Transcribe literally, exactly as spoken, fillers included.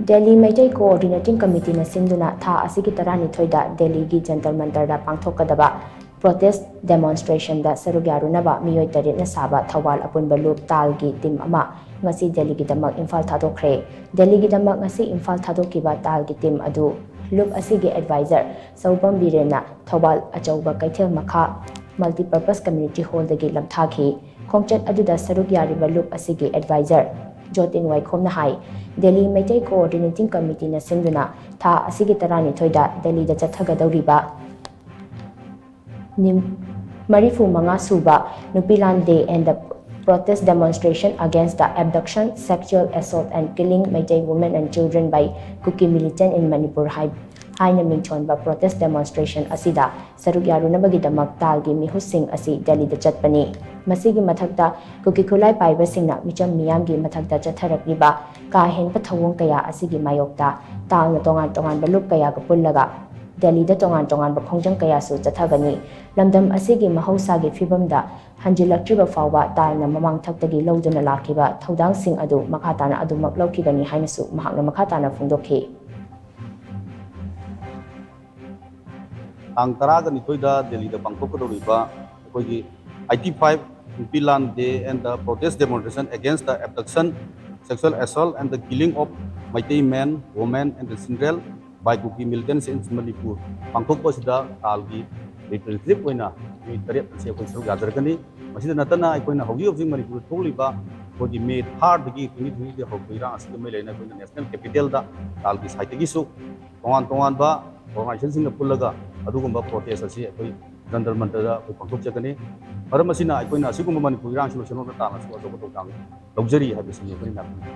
Delhi Meitei coordinating ꯀꯃꯤꯇꯤꯅ ꯁꯤꯟꯗꯨꯅ ꯊꯥ ꯑꯁꯤꯒꯤ ꯇꯔꯥꯅꯤꯊꯣꯏꯗ ꯗꯦꯜꯂꯤꯒꯤ ꯖꯟꯇꯔ ꯃꯟꯇꯔꯗ ꯄꯥꯡꯊꯣꯛꯀꯗꯕ ꯄ꯭ꯔꯣꯇꯦꯁ ꯗꯦꯃꯣꯟꯁꯇ꯭ꯔꯦꯁꯟꯗ ꯁꯔꯨꯛ ꯌꯥꯔꯨꯅꯕ ꯃꯤꯑꯣꯏ ꯇꯔꯦꯠꯅ ꯁꯥꯕ ꯊꯧꯕꯥꯜ ꯑꯄꯨꯟꯕ ꯂꯨꯞ ꯇꯥꯜꯒꯤ ꯇꯤꯝ ꯑꯃ ꯉꯁꯤ ꯗꯦꯜꯂꯤꯒꯤꯗꯃꯛ ꯏꯝꯐꯥꯜ ꯊꯥꯗꯣꯛꯈ꯭ꯔꯦ꯫ ꯗꯦꯜꯂꯤꯒꯤꯗꯃꯛ ꯉꯁꯤ ꯏꯝꯐꯥꯜ ꯊꯥꯗꯣꯛꯈꯤꯕ ꯇꯥꯜꯒꯤ ꯇꯤꯝ ꯑꯗꯨ ꯂꯨꯞ ꯑꯁꯤꯒꯤ ꯑꯦꯗꯚꯥꯏꯖꯔ ꯁꯧꯕꯝ ꯕꯤꯔꯦꯟꯅ ꯊꯧꯕꯥꯜ ꯑꯆꯧꯕ ꯀꯩꯊꯦꯜ ꯃꯈꯥ ꯃꯜꯇꯤꯄꯔꯄꯁ ꯀꯝꯃ꯭ꯌꯨꯅꯤꯇꯤ ꯍꯣꯜꯗꯒꯤ ꯂꯝꯊꯥꯈꯤ꯫ ꯈꯣꯡꯆꯠ ꯑꯗꯨꯗ ꯁꯔꯨꯛ ꯌꯥꯔꯤꯕ ꯂꯨꯞ ꯑꯁꯤꯒꯤ ꯑꯦꯗꯚꯥꯏꯖꯔ ꯖꯣꯇꯤꯟ ꯋꯥꯏꯈꯣꯝꯅ ꯍꯥꯏ, ꯗꯦꯜꯂꯤ ꯃꯩꯇꯩ ꯀꯣꯑꯣꯔꯗꯤꯅꯦꯇꯤꯡ ꯀꯃꯤꯇꯤꯅ ꯁꯤꯟꯗꯨꯅ ꯊꯥ ꯑꯁꯤꯒꯤ ꯇꯔꯥꯅꯤꯊꯣꯏꯗ ꯗꯦꯜꯂꯤꯗ ꯆꯠꯊꯒꯗꯧꯔꯤꯕ ꯅꯤꯝ-, ꯃꯔꯤꯐꯨ ꯃꯉꯥ ꯁꯨꯕ Nupilan Day and the Protest Demonstration Against the Abduction, Sexual Assault and Killing Meitei Women and Children by Kuki Militant in Manipur ꯍꯥꯏ-, ꯍꯥꯏꯅ ꯃꯤꯡꯊꯣꯟꯕ ꯄ꯭ꯔꯣꯇꯦꯁ ꯗꯦꯃꯣꯟꯁꯇ꯭ꯔꯦꯁꯟ ꯑꯁꯤꯗ ꯁꯔꯨꯛ ꯌꯥꯔꯨꯅꯕꯒꯤꯗꯃꯛ ꯇꯥꯜꯒꯤ ꯃꯤꯍꯨꯠꯁꯤꯡ ꯑꯁꯤ ꯗꯦꯜꯂꯤꯗ ꯆꯠꯄꯅꯤ꯫ ꯃꯁꯤꯒꯤ ꯃꯊꯛꯇ ꯀꯨꯀꯤ ꯈꯨꯠꯂꯥꯏ ꯄꯥꯏꯕꯁꯤꯡꯅ ꯃꯤꯆꯝ ꯃꯤꯌꯥꯝꯒꯤ ꯃꯊꯛꯇ ꯆꯠꯊꯔꯛꯂꯤꯕ ꯀꯥ ꯍꯦꯟꯕ ꯊꯧꯑꯣꯡ ꯀꯌꯥ ꯑꯁꯤꯒꯤ ꯃꯥꯌꯣꯛꯇ ꯇꯥꯜꯅ ꯇꯣꯉꯥꯟ ꯇꯣꯉꯥꯟꯕ ꯂꯨꯞ ꯀꯌꯥꯒ ꯄꯨꯜꯂꯒ ꯗꯦꯜꯂꯤꯗ ꯇꯣꯉꯥꯟ ꯇꯣꯉꯥꯟꯕ ꯈꯣꯡꯖꯪ ꯀꯌꯥꯁꯨ ꯆꯠꯊꯒꯅꯤ꯫ ꯂꯝꯗꯝ ꯑꯁꯤꯒꯤ ꯃꯍꯧꯁꯥꯒꯤ ꯐꯤꯕꯝꯗ ꯍꯟꯖꯤꯜꯂꯛꯇ꯭ꯔꯤꯕ ꯐꯥꯎꯕ ꯇꯥꯜꯅ ꯃꯃꯥꯡ ꯊꯛꯇꯒꯤ ꯂꯧꯗꯨꯅ ꯂꯥꯛꯈꯤꯕ ꯊꯧꯗꯥꯡꯁꯤꯡ ꯑꯗꯨ ꯃꯈꯥ ꯇꯥꯅ ꯑꯗꯨꯃꯛ ꯂꯧꯈꯤꯒꯅꯤ ꯍꯥꯏꯅꯁꯨ ꯃꯍꯥꯛꯅ ꯃꯈꯥ ꯇꯥꯅ ꯐꯣꯡꯗꯣꯛꯈꯤ꯫ ꯇꯥꯡ ꯇꯔꯥꯒ ꯅꯤꯊꯣꯏꯗ ꯗꯦꯜꯂꯤꯗ ꯄꯥꯡꯊꯣꯛꯀꯗꯧꯔꯤꯕ ꯑꯩꯈꯣꯏꯒꯤ eighty-five Nupilan Day and the Protest Demonstration Against the Abduction, Sexual Assault and the Killing of Meitei Men, Women and the Children by Kuki Militants in Manipur ꯄꯥꯡꯊꯣꯛꯄ ꯑꯁꯤꯗ ꯇꯥꯜꯒꯤ ꯔꯤꯄ꯭ꯔꯦꯖꯦꯟꯇꯦꯇꯤꯚ ꯑꯣꯏꯅ ꯃꯤꯑꯣꯏ ꯇꯔꯦꯠ ꯑꯁꯤ ꯑꯩꯈꯣꯏ ꯁꯔꯨꯛ ꯌꯥꯖꯔꯛꯀꯅꯤ꯫ ꯃꯁꯤꯗ ꯅꯠꯇꯅ ꯑꯩꯈꯣꯏꯅ ꯍꯧꯖꯤꯛ ꯍꯧꯖꯤꯛ ꯃꯅꯤꯄꯨꯔꯗ ꯊꯣꯛꯂꯤꯕ ꯑꯩꯈꯣꯏꯒꯤ ꯃꯦ ꯊꯥꯔꯗꯒꯤ ꯇ꯭ꯋꯦꯟꯇꯤ ꯇ꯭ꯋꯦꯟꯇꯤꯗ ꯍꯧꯔꯛꯄ ꯏꯔꯥꯡ ꯑꯁꯤꯒ ꯃꯔꯤ ꯂꯩꯅꯅ ꯑꯩꯈꯣꯏꯅ ꯅꯦꯁꯅꯦꯜ ꯀꯦꯄꯤꯇꯦꯜꯗ ꯇꯥꯜꯒꯤ ꯁꯥꯏꯠꯇꯒꯤꯁꯨ ꯇꯣꯉꯥꯟ ꯇꯣꯉꯥꯟꯕ ꯑꯣꯔꯒꯅꯥꯏꯖꯦꯁꯟꯁꯤꯡꯒ ꯄꯨꯜꯂꯒ ꯑꯗꯨꯒꯨꯝꯕ ꯄ꯭ꯔꯣꯇꯦꯁ ꯑꯁꯤ ꯑꯩꯈꯣꯏ ꯖꯟꯇꯔ ꯃꯟꯇꯔꯗ ꯑꯩꯈꯣꯏ ꯄꯥꯡꯊꯣꯛꯆꯒꯅꯤ꯫ ꯃꯔꯝ ꯑꯁꯤꯅ ꯑꯩꯈꯣꯏꯅ ꯑꯁꯤꯒꯨꯝꯕ ꯃꯅꯤꯄꯨꯔ ꯏꯔꯥꯡꯁꯤ ꯂꯣꯏꯁꯤꯟꯅꯕ ꯇꯥꯜꯅꯁꯨ ꯑꯆꯧꯕ ꯊꯧꯗꯥꯡ ꯂꯧꯖꯔꯤ ꯍꯥꯏꯕꯁꯤꯅꯤ ꯑꯩꯈꯣꯏꯅ ꯂꯥꯛꯄꯤꯔꯤꯕ꯫